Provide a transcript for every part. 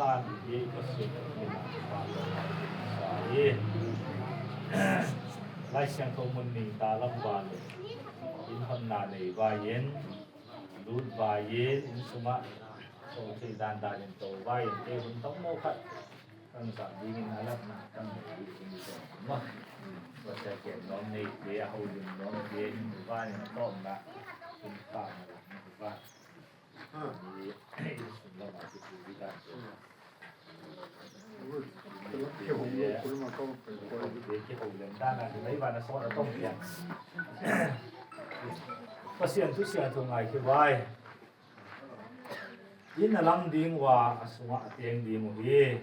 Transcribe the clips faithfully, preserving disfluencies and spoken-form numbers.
Pasian i Pasian in sa hi. Lai Siangtho mun ning ta lam va le, in honna nei vai-in, lut vai-in, in sungah so thei dandan in to vai-in, te hun tawh maw khat kan zak dingin a latna kan nei ding in maw. Pasian kem nuam nei te, a holim nuam te, in vai-in a tawpna in pah na lam va. Pasian thu siangtho ngai khia vai. Inn a lam ding uh a, a sungah a teng ding uh hi.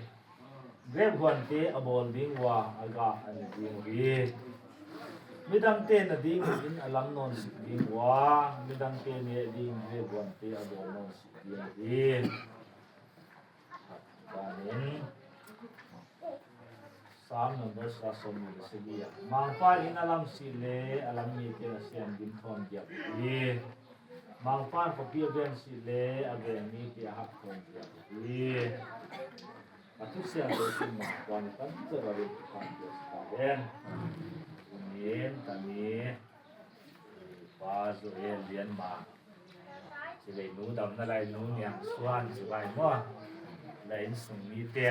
Grep huante a bawl ding uh a, a gah a ne ding uh hi. Midangte na ding uh inn a lam nawn sik ding uh a, midangte ne ding grep huante a bawl nawn sik ding uh hi. Amen. Psalm number sawmnih le sagih ah, Mangpa in a lam sih le a lam mite a siam gim thawn giak uh hi. Mangpa in khuapi a veng sih le a veng mite a hak thawn giak uh hi. A thusiam lo sin Mangpa in tamzaw a rin phan giak uh hen. Amen. Tami Pa Joel Lian Mang, ci lei nu dam na lai, nu Niang Suan ci vai maw. Lai inn sung mite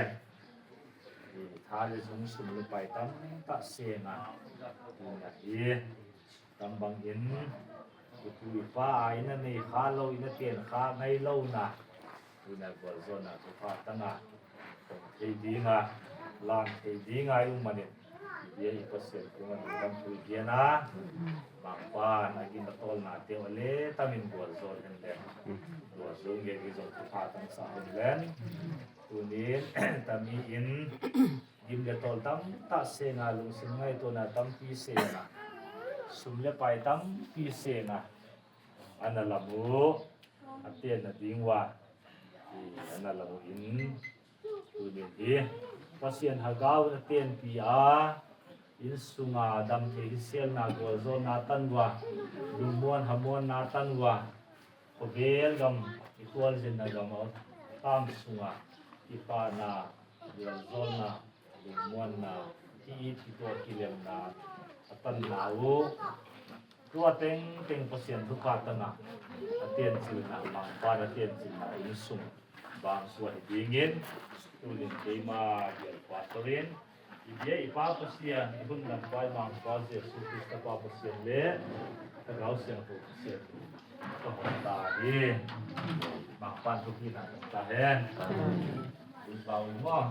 tha le zung sum le pai tamtak senga ina hi. Tam bangin i pu i pa a inn a nei kha lo, inn a ten kha ngai lo na, ina gualzawhna thupha tanga kong thei dinga, lang thei dinga i um manin, i bia i Pasian kungah lungdam thu i gen a, Mangpa in a gim a tawlnate uh a le tamin gualzawl hen le, gualzawl ngen i zong thupha tangsa hen le, tunin tami in gim le tawl tamtak senga, lungsim ngaihtuahna tampi senga, sum le pai tampi senga, a na lam uh a tenna ding uh a, i a na lam uh in, tunin hi Pasian Hagau in a tenpi a, inn sunga dam thei hi sialna gualzawhna tan uh a, lungmuan hamuanna tan uh a, khawvel gam i khualzinna gam a tam sunga kipahna, gualzawhna, lungmuanna, ki-it kituah kilemna a tanna uh. Tua tengteng Pasian thupha tanga a tencilna, Mangpa in a tencilna inn sung bang suah hi dingin, tunin keima Bial Pastor in i bia i Pa Pasian, i hun lampai Mangpa Jesu Khrista Pa Pasian le Thagau Siangtho Pasian ka hong ta hi. Mangpa in thupina tang ta hen. Ui pau maw.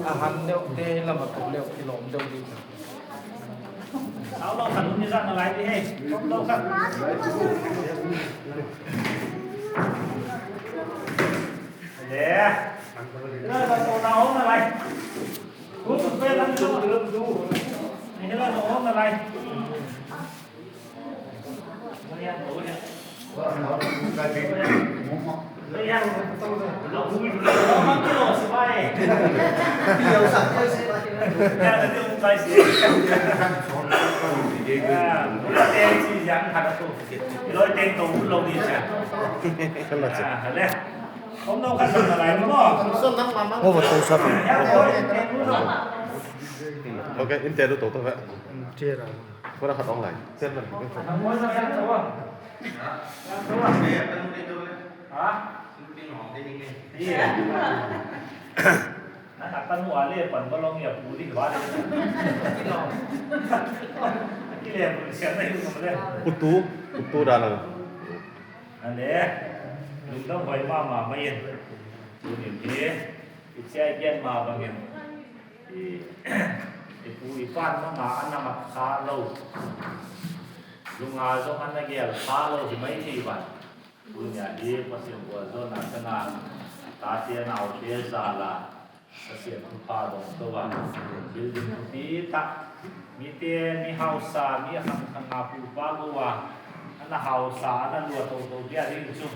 A han deuh te lam a tuk leuh kilawm deuh ding. Sau lo khat hun ni zah na lai dih hei. Lo khat. Le. Lo khat na lai. Ni la no na lai. Kan la cik. Om va tong sa. Ok, in te du to to ve. Kora khat ong lai. Ten man. Ha? Singpi nawng te ding e. Iya. Na na kan hua le pan ba long ya pu ding ba le. Ki le pu sian na hi lo le. Kutu, kutu da lo. Ane, lungdam huai mahmah mah in. Tuni hi, i cia i gen mah bangin, i, i pu i pan mah a na mat kha lo. Lunga zong a na gel kha lo hi mai thei van. Tuni a hi Pasian gualzawhna tana tate naute zala Pasian thupha dong to a, building thupi tak, mite, mi hausa, mi a khangkhang a pupa go a, a na hausa, a na lua toto bia ding cu,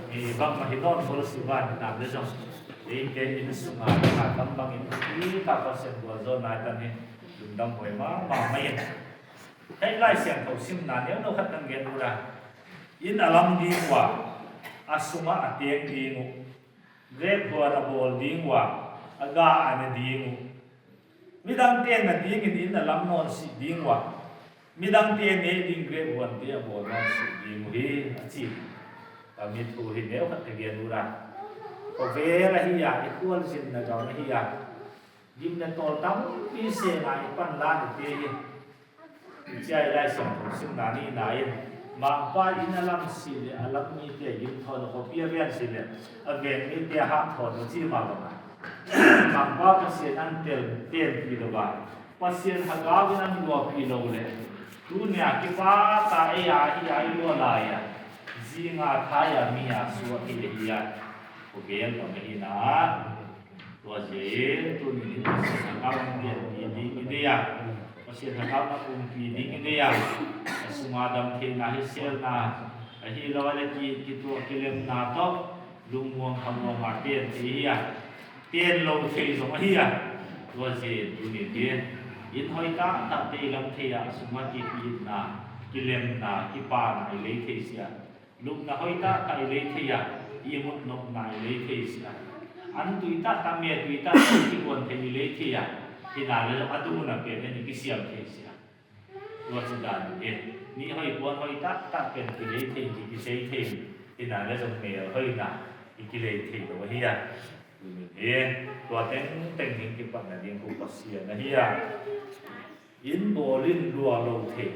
mi bangmah hi nawn gol si van, nam le zong eite inn sunga a kam bangin thupi tak Pasian gualzawhna tan hi. Lungdam huai mahmah mai in. Hei Lai Siangtho simna neuno khat kan gen ula, inn a lam ding uh a, a sungah a teng ding uh, grep huan a bawl ding uh a, a ga a ne ding uh. Midangte na dingin inn a lam nawn sih ding uh a, midangte ne ding grep huante a bawl nawn sih ding uh hi, a ci. Ka mithu hi neu khat ka gen ula. Khovel ahi a, i khualzinna gam ahi a, gim le tawl tampi seng a i pan la ni te hi. I cia i Lai Siangtho simna nihna in, Mangpa inn a lam si le a lam mite gim thawn a khuapi a ven si le a ven mite a hah thawn a ci mah bang a, Mangpa Pasian an tel tenpi lo a, Pasian hagau in an luapi lo le, tuni a kipa ta ei a hi a i lua lai a, zinga thai a mi a suak hi le hi a, khuapi a bang ahi na. Tua zia in tuni in Pasian hagau in pianpih ding i deih a, Pasian hagau in a umpi ding i deih a, a sunga dam theihna hi selna ahi lo a le ki, kituah kilemna tawh lungmuang khamuang a ten thei hi a, ten lo thei zong ahi a. Tua zia in tuni in inn hoih taktak te i lam thei a, a sunga kipitna, kilemna, kipana i lei thei si a. Lupna hoih taktak i lei thei a, i mut nopna i lei thei si a. An tui taktak, me tui taktak i kiguan thei i lei thei a, hi na le zong a tung hun a pen in i kisiam thei si a. Tua ci dan hi. Mi hoih puan hoih taktak pen i lei thei, i kisei thei, hi na le zong mel hoihna i kilei thei lo ahi a. Hi, tua tengteng hi kipatna ding khu Pasian ahi a. Inn bawl in lua lo thei,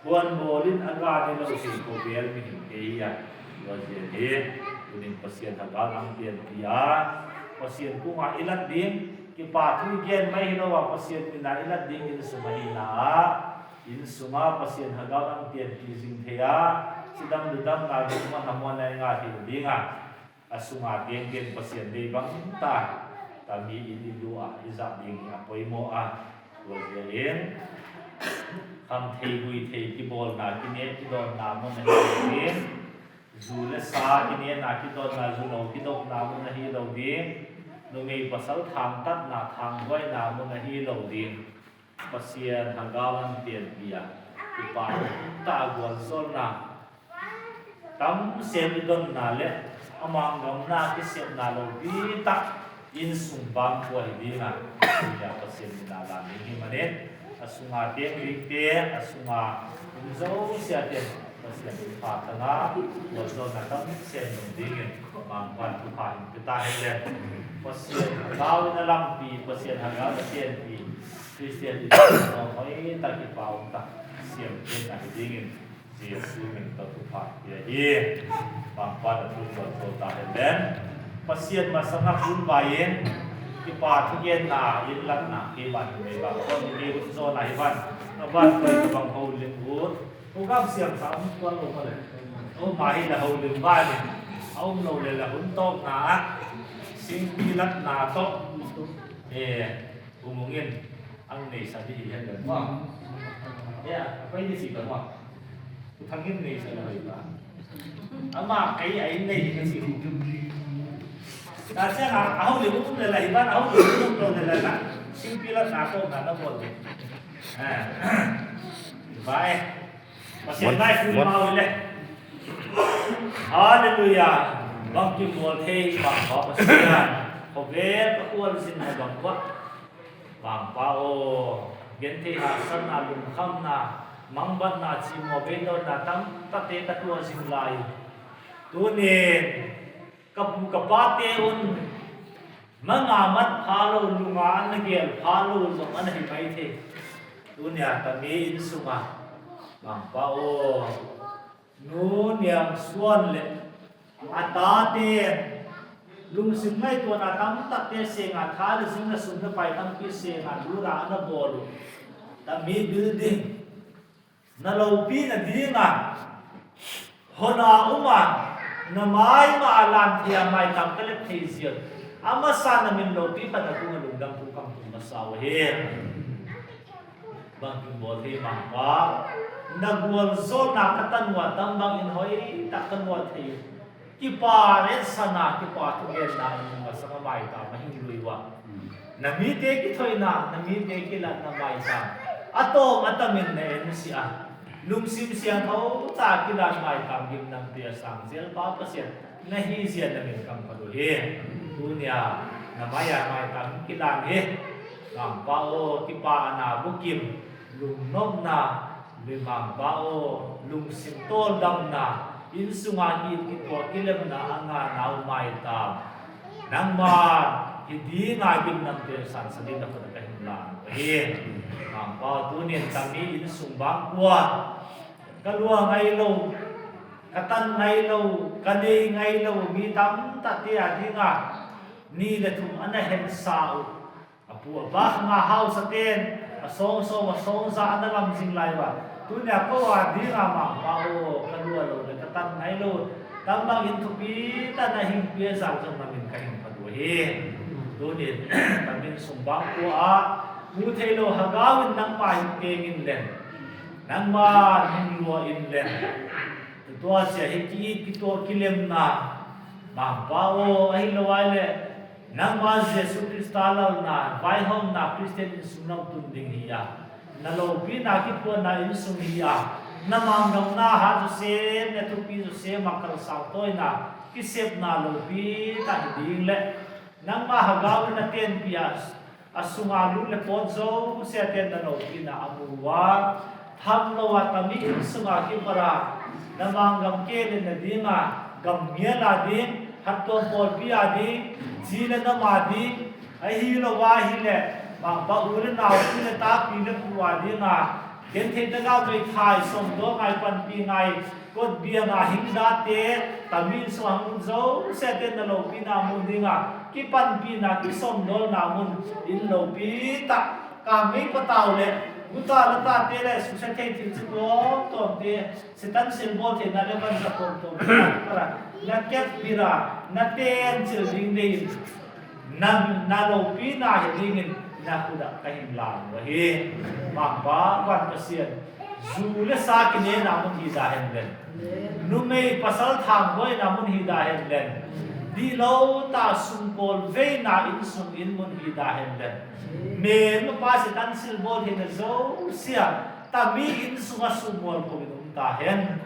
puan bawl in a ga ne lo thei, khuavel mihingte hi a. Tua zia hi, tuni in Pasian hagau in ang pianpih a, Pasian kungah i lat ding, kipa thu i gen mai hi lo a, Pasian min a i lat ding inn sung ahi na ah, inn sungah Pasian hagau in ang pianpih zing thei a, cidam ludamna ding muan a muan a i ngah thei ding a. A sunga tengteng Pasian deih bang ta, ta mi in i lu a i zah ding hi a poimawh a. Tua zia in kham thei gui thei kibawlna, kine kidawnna mun ahi lo ding. Zu le sa kinehna kidawnna, zu no kidopna mun ahi lo ding. Numei pasal thangtatna, thangbuaina mun ahi lo ding. Pasian hagau in pianpih a, kipa ta gualzawlna tam sem i donna le a manggamna kisepna lopi tak inn sung bang kua hi ding a, Pasian min a lam ding hi manin, a sunga teng dingte, a sunga um zo siate Pasian thupha tanga gualzawlna tam sem dong dingin Mangpan thupha in pia ta hen le. Pasian hagau in a lampi, Pasian hagau in a pianpi Khristian in a hoih tak, kipa um tak siam khin a hi dingin Jesu min tawh thupha pia hi. Mangpan a thu gualzo ta hen le. Pasian masang a hun vai in kipa thugenna, inn latna, kei ban hi mei bang khuan hi, kei hun zawna hi ban a ban koi ka bang ho lim ut. Program siam sa um tuan lo ma le. Oh, ma hi la ho lim ba ni. A um lo le la hun tawpna ah singpi latna tawh, eh, Pu Mung in ang nei sa di hi hen le ma. Ya, a pai di si ka ma. Pu Thang in nei sa la hoi ba. Ama kei a in nei hi ka si. Ta siang a, a ho lim um le la hi ban, a ho lim um lo le la la. Singpi latna tawpna na bawl le. Ah. Vai. Pasian lai pui mau le. Halleluia. Bang kim bawl thei bang ba Pasian. Khovel ka kual sin na bang ba. Bang pa o. Gen thei ha san na lung kham na. Mang ban na ci mo ben don na tam ta te ka tua zin lai. Tuni Ka pu ka pate un manga mat pha lo, lunga a na gel pha lo zong a na hi mai thei. Tunia tami inn sungah Mangpa aw, Nu Niang Suan le a tate lungsim ngaihtuahna tamtakte senga tha le zing le sum le pai tampi senga lura a na bawl uh tami building na lopi nadinga hona uma na maima a lanthia maitam ka lep thei zion a masa na min lopi khat na kunga lungdam thu kam thu masa uh hi. Bangkim bawl thei Mangpa, na gualzawhna ka tanuah tambangin hoihtak ka nuah thei uh. Kipa retsana kipa thugenna in masanga maitam a hing lui uh a, na mite kithoihna, na mite kilatna maitam a tawm a tamin na en si a, lungsim siangtho ta kilat maitam gimnamte a sang zelpa Pasian na hi zia na min kam ka duh hi. Tunia na mai-a maitam kilang hi. Mangpa aw, kipa a na bukim lungnopna le Mangpa aw, lungsim tawldamna, inn sunga ki-it kituak kilemna a ngana uh maitam nangma hi dinga gimnamte sansa ding na khut a ka hing lang hi. Mangpa aw, tunin tami inn sung bangkua ka lua ngai lo, ka tan ngai lo, ka nei ngai lo mi tamtakte a dinga ni le thum a na hensa uh. A pu a pa khanga hausaten a sawngsawm a sawngza a na lamzing lai uh a, tunia ko a dinga Mangpa aw, ka lua lo le ka tan ngai lo, tambangin thupi ta na hing pia zak zong na min ka hing phat uh hi. Tunin ka min sung bangkua ah mu thei lo hagau in nangma hing peng in len, nangma hing lua in len. Tua sia hi ki-it kituak kilemna Mangpa aw, ahi lo ai le nangma Jesu Khrista lalna vaihawmna Khristian inn sung na tun ding hi a, na lopina kiphuanna inn sung hi a, na manggamna hat Joseph le thupi Joseph a kalsang tawina kisepna lopi ta hi ding le nangma hagau in na tenpi a, a sunga lu le pawt zosiate na lopina a mu uh a, tham lo a tami inn sunga kipara na manggam ke le na dinga gam mial a ding, hattuam pawlpi a ding, zi le nam a ding, ahi lo a hi le Mangpa u le nau, pu le ta, pi le pu a dinga gentheih tagah meithai sawmdaw ngai panpi ngai kotbia nga hingdate tami inn sung a hang ut zosiate na lopina mu dinga kipanpina kisawmdawlna mun in lopi ta. Ka mei patau le guta latate le susia thei thil ci tuamtuamte, Satan silbawl theihna le vanza tuamtuamte na kepbira na tencil ding deiin na, na lopina hi dingin na khut ah ka hing lang uh hi. Mangpa van Pasian, zu le sa kinena mun hi dah hen len. Numei pasal thanghuaina mun hi dah hen len. Dih lo ta sungkawl veina inn sung inn mun hi dah hen len. Mel mapa Satan silbawl theihna zosia tami inn sungah sungmual ko in um ta hen.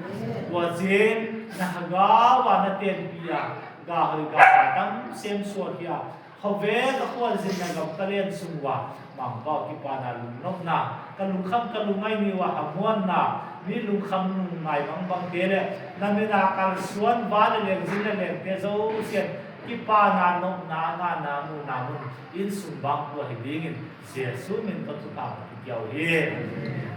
Tua cin na hagau a na tenpi a gahoi gasa tam sem suak hi a, khuavek a khualzinna gam ka len sung uh a, Mangpa aw, kipana lungnopna, ka lungkham ka lungngaih ni uh a hamuanna, mi lungkham lungngai bangbangte le na mina kalsuan va le leng zin le lengte zosian kipana nopna a ngana muna mun inn sung bangkua hi dingin Jesu min tawh thupha ka kiau hi.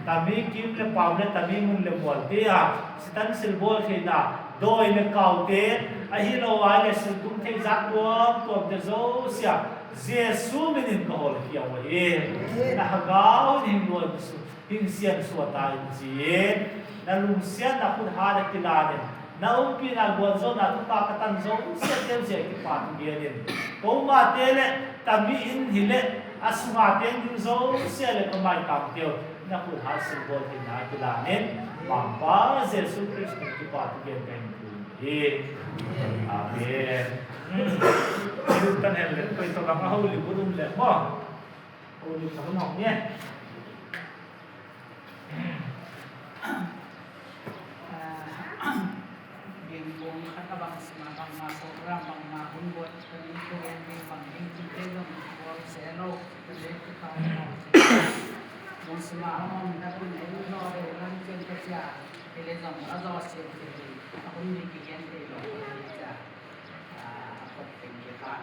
Tami kim le pam le tami mun le mualte a Satan silbawl theihna dawi le kaute, ahi lo ai le siltum theih zak tuamtuamte zosia Jesu minin ka hawlkhia uh hi. Na hagau in hing luan su, hing sian suata in ci-in na lungsiatna khut hat a kilanin na umpina gualzawhna thupha ka tan zosiate uh zia kipa thu genin, ko mate le tami in hi le a sunga teng ding zosia le ka maitamte uh na khut hat silbawl theihna a kilanin Mangpa Jesu Khrist min kipa thu gen ka hing thu hi. Amen. Kan hen le koi tawh bang a holy budum le maw? Holy budum hong ni. Bengkong khat a bang sima bangma program bangma hun buat kan in ko yan beng bang in tu te zong buat se lo ka le tu ka lo. Bong sima a mong na kun en lo de lan chen ka sia. Ele zong a zo se te a hun ni ki gen te lo ka sia.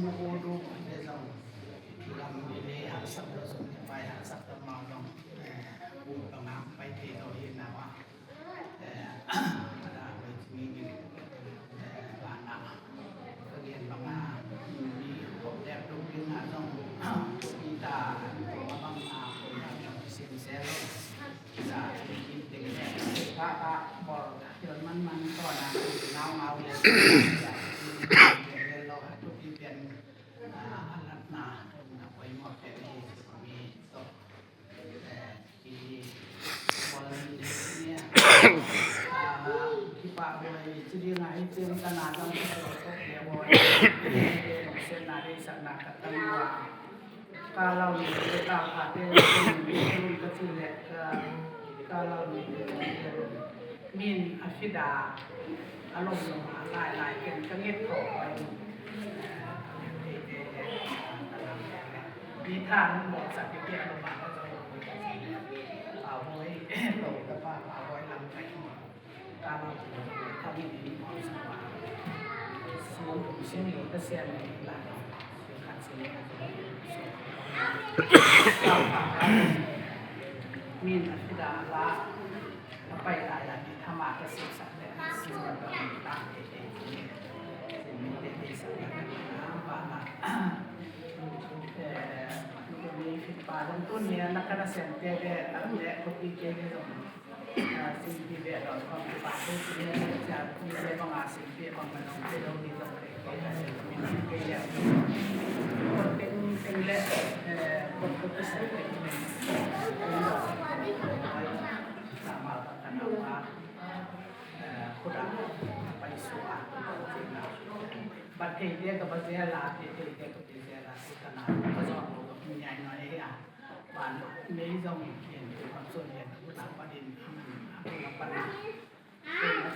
mu uh duk te zong, lam i le hangsak lo zong, i pai hangsak lo mah zong, eh, ut bangah pai thei lo hi na uh a. Eh, a da hoi ci ngei ngei, eh, bana ka gen bangah, mi hong dep duk ding a zong, i ta, i ta bangah, i ta bangah, i ta bangah, Ka lau ni te, ka pha te, ka lau ni te, min a fida, a lom lom a lai lai ken ka nget ko. Ni tha mo sa ki pia lom a ka zo. A hoi, lo ka pa, a hoi lam kai.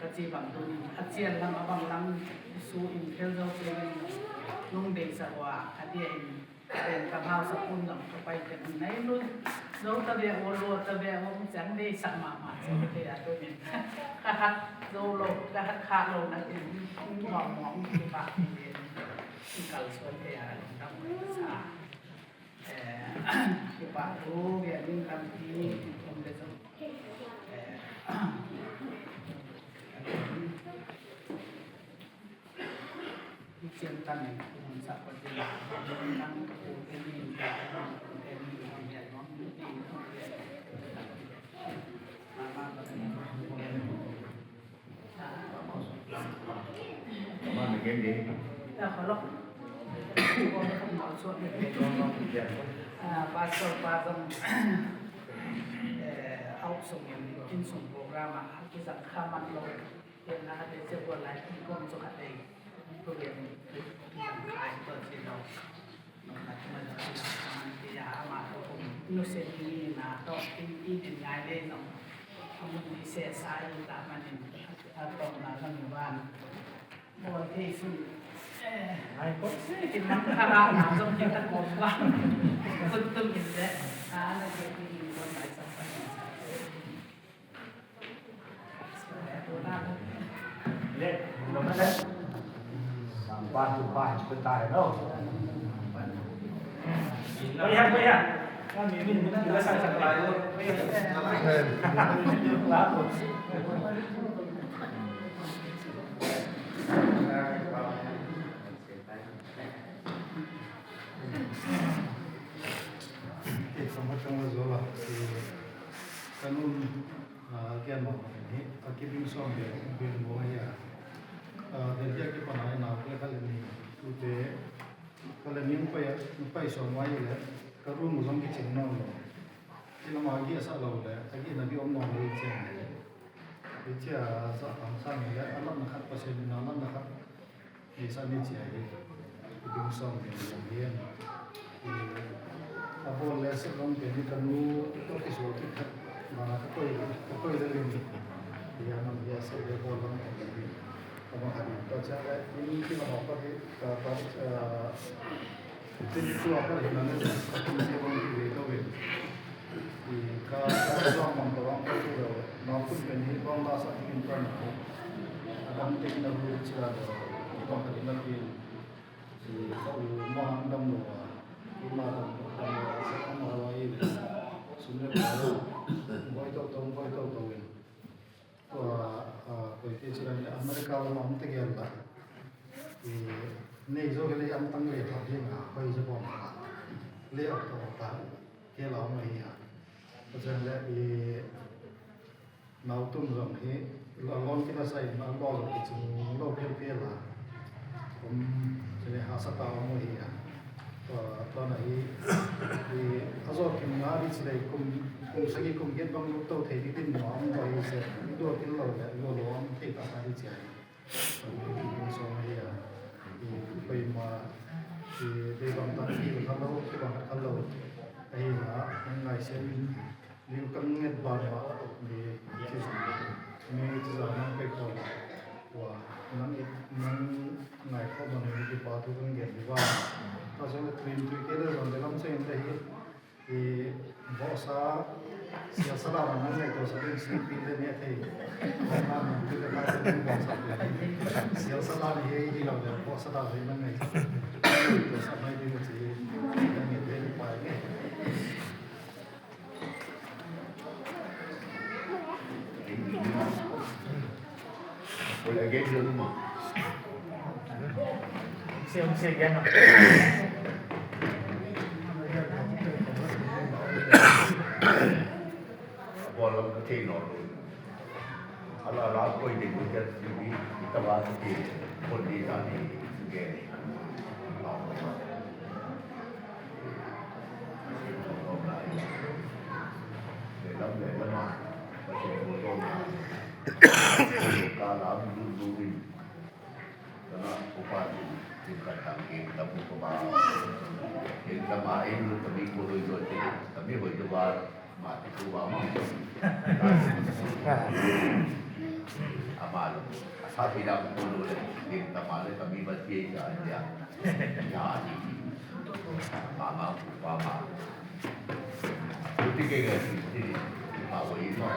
Ka ci bang tuni a cian lam a bang lam su in khel zo ciangin nung deihsak uh a, a dia in pen ka hausa kun zong ka pai teng nai lu zo ta bia uh, lu ta bia uh, ciang deihsak mahmah ciang te a tunin ka hat zo lo, ka hat kha lo na in muang muang ki pah ki in kal suan te a dam sa. Eh, kipah thu bia ding tampi om le zong. Eh, cian tan in kum sa pa ding, nang pu te ni, ta te ni, pu te ni, pu te ni, pu te ni. Mama pa te ni. Pastor pa zong, eh, a uk sung in, inn sung program ah a kizang kha man lo. Ken a kate cia buat lai inn kong zong a tei. Program kizang kha in tua ci lo. Kan un, ah, kian mah bangin hi, a kibing sawm bel, bel mawng ahi a. Ah, Delhi a kipan a i nau kule kha le ni, tute kha le ni hong pai a, hong pai sawm a hi le, ka room zong kicing nawn lo. Ci lam a gih a sa lo le, a gih na gih om nawn lo i ciang le. I cia sa pang sang le, a lam na khat Pasian in a lam na khat. Ni sa ni cia hi, i ding sawm ding ding hi. I a bawl le sep lam pen hi ka nu tawh kisual kik khat. Bang a ka koi, ka koi le lim. I a nam hi a sep le bawl lam pen hi. Ka bang khat hi, tua cia le, in ki la hawk ka hi, ka, ka, eh, tin tua ka hi na le, ka tin cia bang ki le ka win. I ka, ka zuang mang ka wang ka tu lo, ma kun pen hi bang la sa tin pan ko. A dam te na hu ci la lo, i bang ka ding na pin. I ka u ma ang dam lo a, i ma dam, dam lo a, sa ang ma lo a i le. Sun le pa lo, boi to to, boi to to in. Tua, ah, koi te ci lai le America lam a om te gel la. I, nei zo hi le am tang le thap ding a, hoi zo bom a. Le a to ta, ke la om hi a. Tua ciang le i nau tum zong hi, la lon ki la sai na lo zong ki cing lo phial phial a. Um, ci le ha sa ta om hi a. Tua, tua na hi, i, a zawh kim nga dih ci lei kum, kum sagih kum giat bang lut to thei dih din nuam tua hi se, i dua kil lo le, lua lua om thei ta sa dih ci a hi. Kum sawm hi a, i, pei ma, i, bei bang tak hi kha lo, ki bang khat kha lo. Ahi na, nang ngai siam in, Ling kang nget ban ma a tok mi ci zong mi ci zong nang pek tawh ua nang it nang ngai khawh man hi kipa thu kan gen hi ba. Ka zong le tuin tui ke le zong le lam ceng te hi i bawhsa sial sa lam nang ngai tawh sa ding sing pi le ne thei. Bawhsa nang tu le ka sa ding bawhsa hi sial sa lam hi hi lam le bawhsa lam hi nang ngai tawh sa mai ding ci nang ngai ding pa ngai. Labu ko ba. Ken kama en lu kami ko lui lui te. Kami hoi do ba. Ma te ko ba ma. Ama lu. Asa pida ko lui le. Ken kama le kami ba tie ja ja. Ya ni. Mama ko ba ma. Kuti ke ga si ti ni. Ma hoi ma.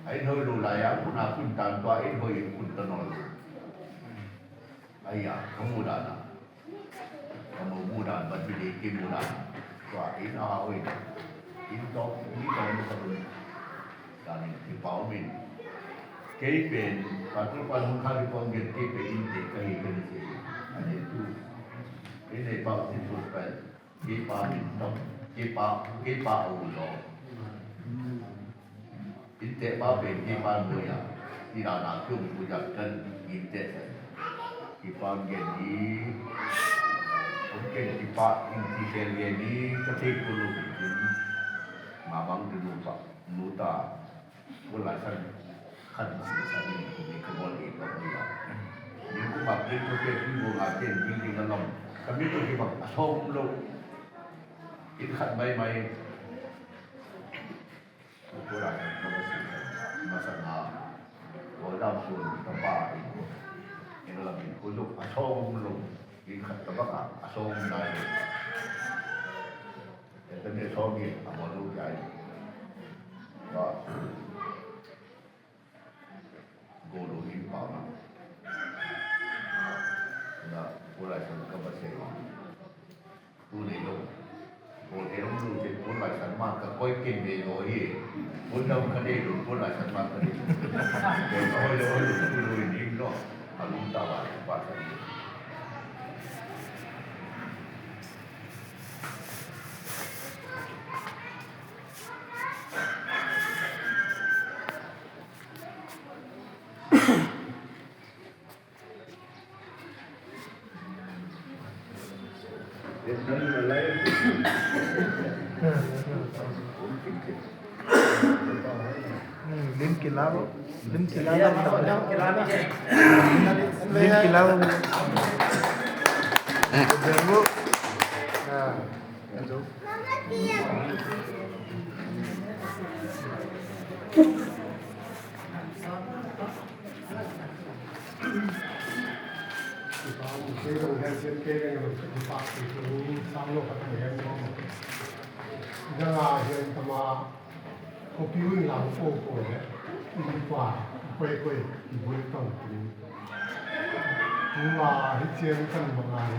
A inn hoih lo lai-ah kun a kun tan tua inn hoih in kun ta nawn lo. Ai-a ka muh dan a, ka muh muh dan, ban hi ding kimuh dan. Tua inn a hoih, inn tawh, inn tawh ka dun. Danin kipau min. Kei pen, Pastor Pan Hung Kha Kipau Gen kei pen innte ka hi ka hi ci. A ne tu. Kei nei pau ci tu pen. Kei pa min tawh. Kei pa, kei pa a u zaw. Innte pa pen kei pa nuai a. Ti dana kium pu jak kan innte sa. Kipau gen hi. Kum ken kipa in ti ken gen hi. Ka thei kulu in. Ma bang tu nu pa. Nu ta. Kun lai san khat ma si san ni kumi ka bol e ka bol ya. Ni ku bak ni ku te ku bol a ken ni ni ka lom. Kami tu ki bak a song lo. In khat mai mai. Ku lai san ka bol si san. Ma san ha. Ku dam sun ka ba in. In lam in ku lo a song lo. In khat ka bak a song lai. Ente ne sawm hi a bawl lo kiai. Ba. Go lo hi pa ma. Na, ko lai san ka ba se ma. Tu nei lo. Go te lo lo te ko lai san ma ka koi ken de lo hi. Ko dam ka de lo ko lai san ma ka de. Ko lo lo lo lo ni lo. A lum ta ba ba sa. Lim kila ro, lim kila ro, lim kila ro. Dang a hian tama kopi un lang ko ko le in pa koi koi in bul tong tu. Tu a hi chiang kan bang a hi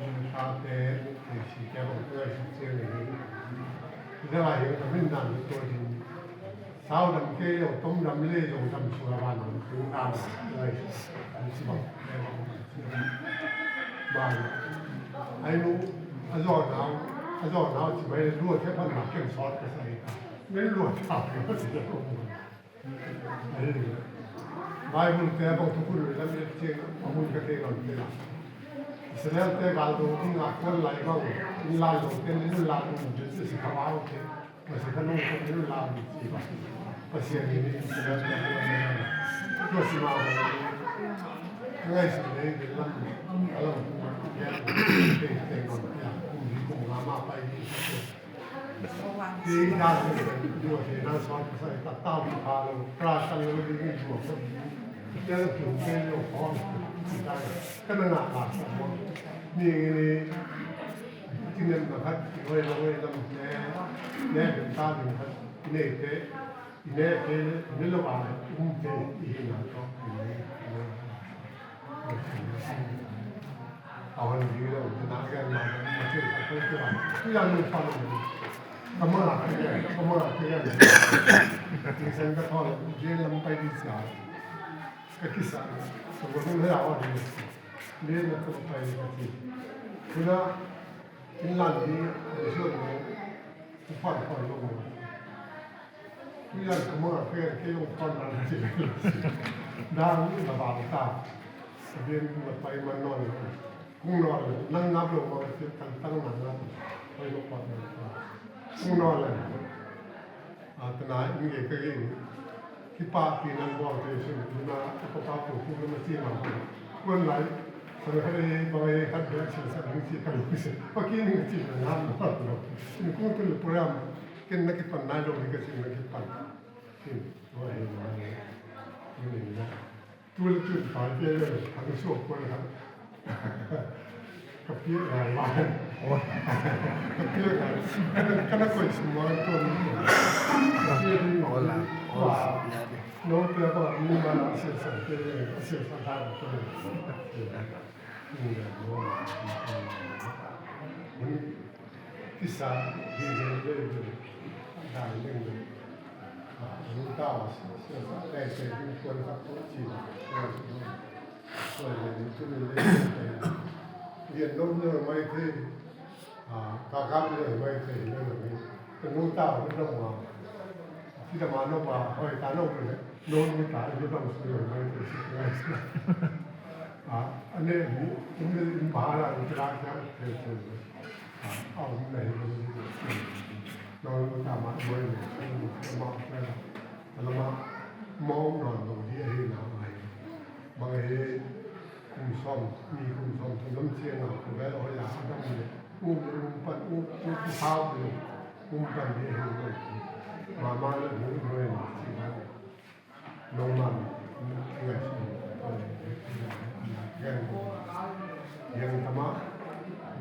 in pa te te si te bang ko hi chiang hi. Dang a hian ka min dan to hin. Sau dam kei lo, tom dam le lo, dam sua ba lo, tu dam le, an si bang, le bang, ba lo. Ai nu, a zaw nau, a zaw nau ci bai lua te pan ma kem sawt ka sai ka. Men lua ta lo, ci lo. Ai nu. Bible te bang tu kun le lam le ci, a mun ka te lo te la. Israel te gal do, king a kon lai bang, in la lo te, in la lo, Jesu ka ba o te. Pasian ka nung kong nung lau ni ci ba. Pasian ni ni Israel ka nung kong nung lau. Tua si ma ba ni. Ngai si ni ni lam. Alam ku ma ya. Teng teng kong ya. Kum ni kum nga ma pai ni. Ti da si ni. Tua si na suan sa ta tau ki pa lo. Pra sa lo ni ni tua. Ti da ki hu ke lo kong. Ti da. Ka na nga ka sa mo. Ni ni. Kinem na khat, hoi la hoi lam te, ne ben ta ding khat, ne te, ne te, ne lo a, um te, i hi na to, i ne, i ne. A hon di lo, na ga ma, ma te, ma te, ma te. Tu ya lu pa lo. Kama, kama, kama. Ni sen ka thol, je lam pai di sa. Ka kisa, ka bo ding hea aw ding. Lian na ka pai ka ti. Kuna, in lan ding, a ni suan ding, u pan pan lo mo. Tui lan ka mo a pen, kei long pan lan ti. Dang na bang ta. Ka bian na pai man non lo. Kung nawn le nang ngap lo mah ka ci, kan tang nang ngap. Hoi lo pa nang ngap. Kung nawn le. A, tana in ge ka ge ni. Kipahpih nang buang te sin, tuna ka papa pu pu na ma ci ma. Kuan lai. Sang hai bang hai hat bek sin sa ning ci ka lu sin. Pa ki ning ci na ngap lo. In kung tu le program. Ken na kipan nai lo ni ka ci na kipan. Sin. Tua hi na. Ni na. Tu le tu pa te le, hang suak ko le hang. Ka piak ngai lai. Ka piak ngai. Ka na, ka na koih sum ngai tuan. Ka piak ni. Hola, hola. No te ba ni ma la sia sa te le, sia sa ta ko le. Ni le no. Ni. Kisa hi lel lel lel. Dang leng lel. A, nu tau sia sia sa lei sei ding kuan khat tua ci. Kuan tua lei ni tu ni lei sei. Lian dong lel mai thei. A, ka kam lel mai thei lel mai. Ka nu tau ni dong ma. Ci ta ma no pa hoi ta no lel. No nu ta ni dong lel mai thei. A, a ne ni, ni, ni pa la ni ta ka thei thei. A, a om na hi lo. Nawn lo ta mah, mah, mah, mah, mah, mah, mah, nawn lo ding ahi na, mah. Bang hi, kum sawm, mi kum sawm thum lam ciang a, khua bel a hoih a, a dam le, um, um pan, um, um, um pan ding ahi lo. Mah, mah, mah, mah, mah, mah, mah. Nongman, yang tama,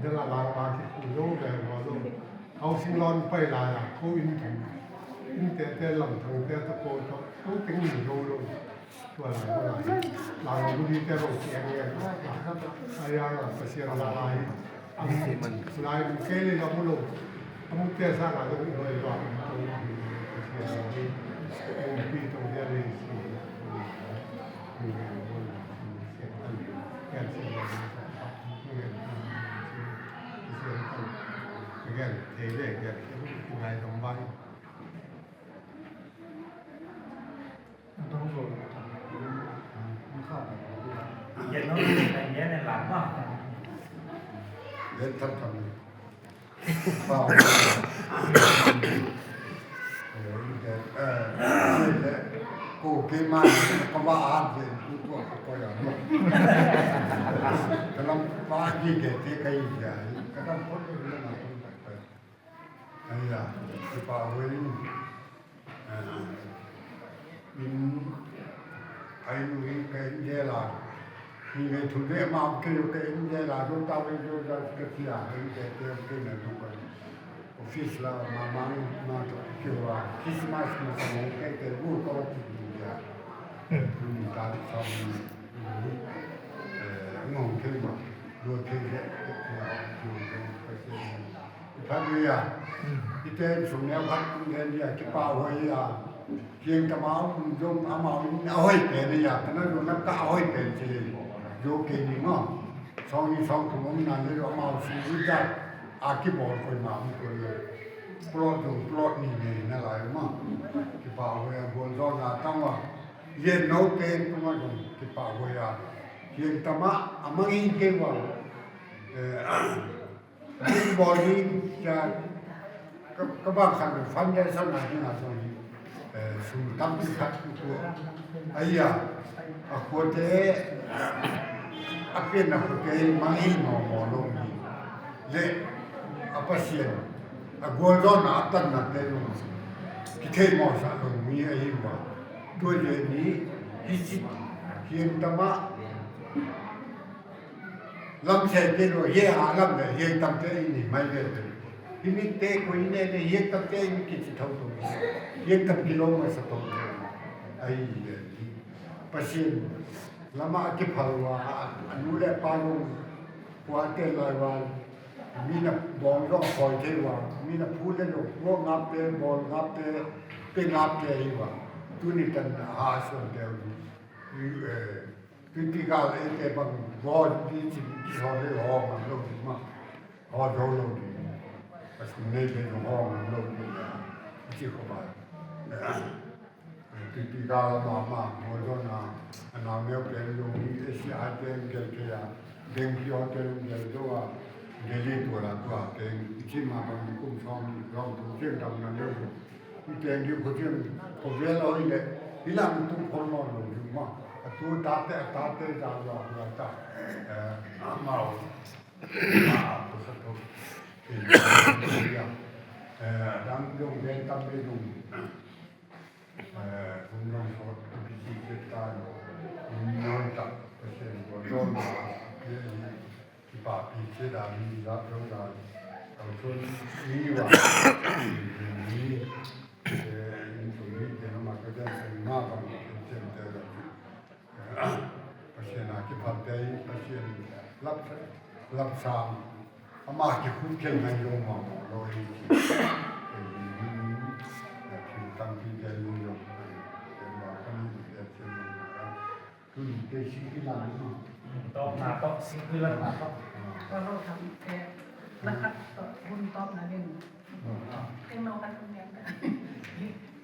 dela lang laki kulo bel walo. Housing loan pai lai a, ko in thum, in te te lam thang te ta ko to, ko teng ni lo lo. Tua lai ko lai, lang buli te lo kiang yang. Ai yang a, Pasian la lai. Lai kei le a mu lo. A mu te sa ka lo i lo i lo a mu lo. Pi tong dia le si. Gen te le gen. Ngai tong bai. Ko keima ka va a zen tu tua ka ko ya no. Ka lam va ji ke te ka i ja. Ka lam ko te ka lam ko. Aya, Kpa Huai in, ah, in, ai nu in ka in de la, in ve thu ve ma ke yo ka in de la, do ta ve do da ka tia, in de te ke na do ka. Office la ma ma in ma to ke wa, Christmas ma sa mo ke ke bu ka wa ti ya. Ni ta sa mo. Eh, ngong ke ma, do ke ke ke ya, do ke ke. Hallelujah. I te sum neu khat tung hen dia, Kpa Huai a. Kiang tama um zong amau in a hoih pen a, kana zong na ka a hoih pen ci. Zo ke ni maw. Sawng ni sawng thum om na le amau sum i ta. A kibawl koi ma om koi le. Plot zong plot ni nei na lai maw. Kpa Huai a gual zaw na tang wa. Yen no pen tung a zong Kpa Huai a. Kiang tama a mang in ke wa. Eh, Bing bawl ding, cia, ka, ka bang khat lo, foundation a ding a zong hi, eh, sum tampi khat i tua. Aia, a khuate, a pianna khuate, mangngilh mawkmawk lo mi. Le, a Pasian, a gualzawhna, a tanna te lo. Kithei mawhsak lo mi ahi ua. Tua le ni, hi sit, hian tama, Lam se te lo, hia a lam le, hia tam te i ni mai ve ve. Hi mi te ko i ne le, hia tam te i ni ki ci thau to. Hia tam ki lo ma sa to. Ai le. Pasian, lama ki phal wa, a, a nu le pa lo, wa te lai wa, mi na bawng lo khoi te wa, mi na phu le lo, lo ngap te, bawng ngap te, pe ngap te i wa. Tu ni tan ha son te u. Ui, eh, Tuipi gal eite bang gawl ding ci, ci hawl le hawl ngam lo ding mah. Hawl zo lo ding. A sum nei pen hawl ngam lo ding. Ci khawm a. Tuipi gal a mah mah hawl zo na. A nau neu pen lo ding, A C I pen gel kei a. Deng Xiao te, Deng Xiao a, Delhi tua la tua teng, i cih mah bang kum sawm, sawm tum ciang dam na leu. I teng ding khuaciang, khuavel a hoih leh, i lam tu khol mawh lo ding maw. A tu tate, a tate za lua lua ta. Eh, amau. Ah, tu sa tu. Eh, dang dong, den tam dong. Eh, hun dong sawt, tu pi si ke ta. Nun tak, Pasian tua dong. Kipapi sia dan, zak zo dan, kau sun ni wa, ni, eh, in sun ni, kena ma ka dan sun ma bang, ken ken te la. Pasian a kipapi, Pasian lap, lap sang, ama kikhut khen ngai lo ma, lo i, eh, tampi khen lo, eh, ma kani, eh, khen lo. Tawpna tawh, singkul lakna tawh. Ka lo tham te, lakhat tawh, hun tawpna ding. Teng lo khat hun ding.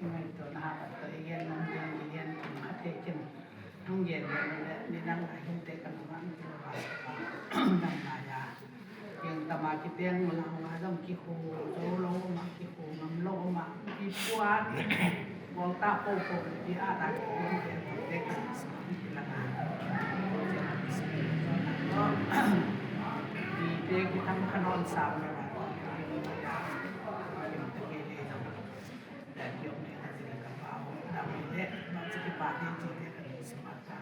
Ngai tawh na hat tawh, i gen nang gen, i gen kum khat te kin. Nang gen gen le, ni nang a hin te kan ma, nang na ya. Kiang tama kipeng mula mula zong kikhu zo lo ma, kikhu ngam lo ma, kipuan. Guang ta po po, ki a ta ki ong ki a ki te ka sma ki la na. Ki te ki tam ka non sam na. Ki ong ki a ki la ka pa o da mi le, ma ki pa ki ki te ka sma ka.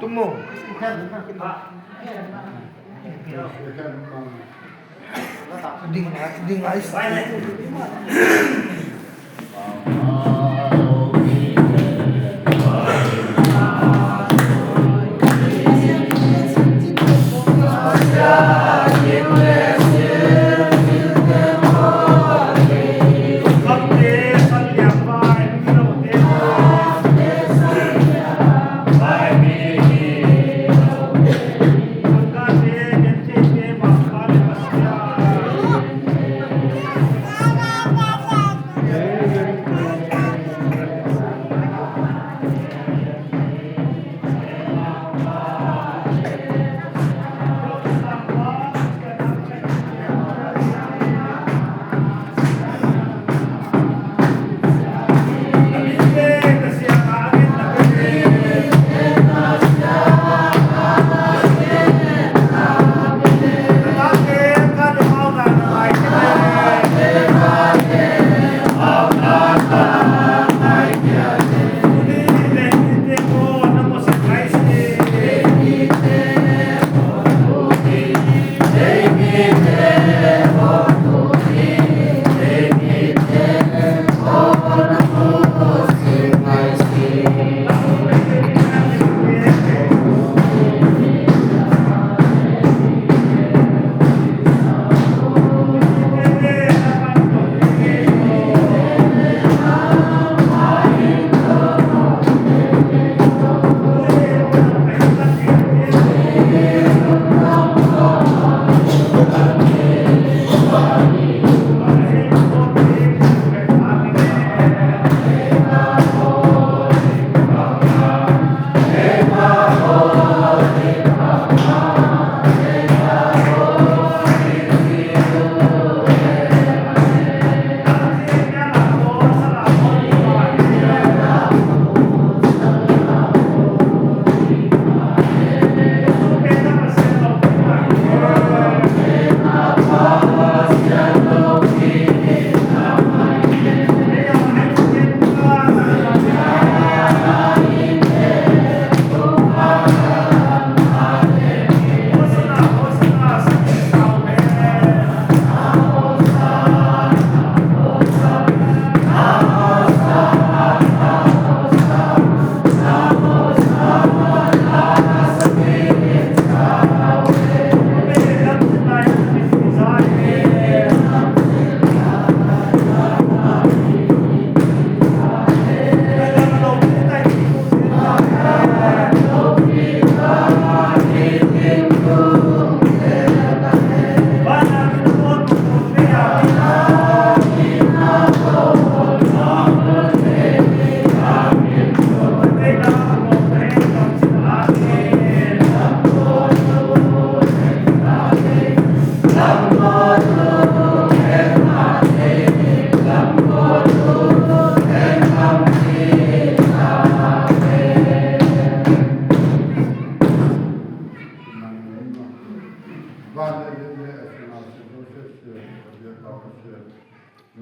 Tum mo. Ding lai, ding lai.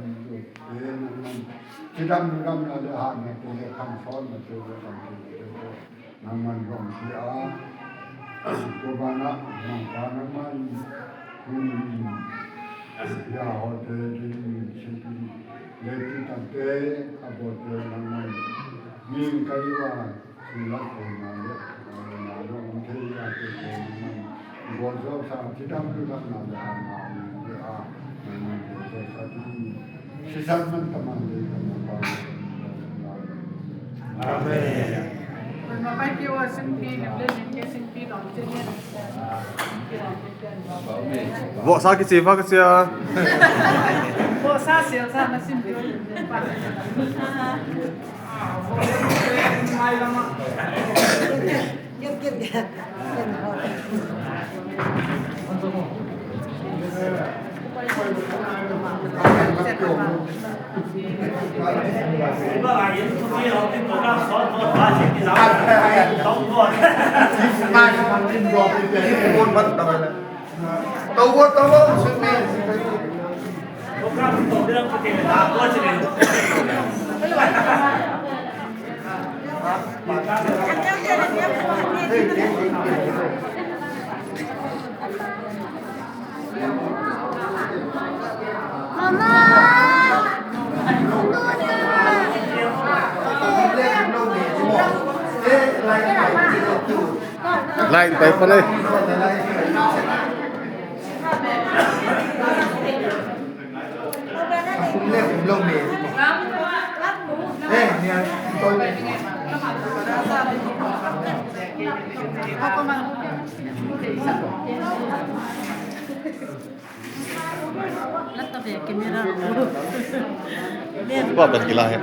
nangman cidam ludamna le hatnate le khansawnate le kamciamte tawh nangman hong pia a, tua banah Mangpa nangman hong in, hia hawte ding sipi le titangte a bawlte nangman ming kai uh a, Vawhsa kici va ka cia. Vawhsa sialsa na sin. Lain pai pan ai. Ba ban kila he.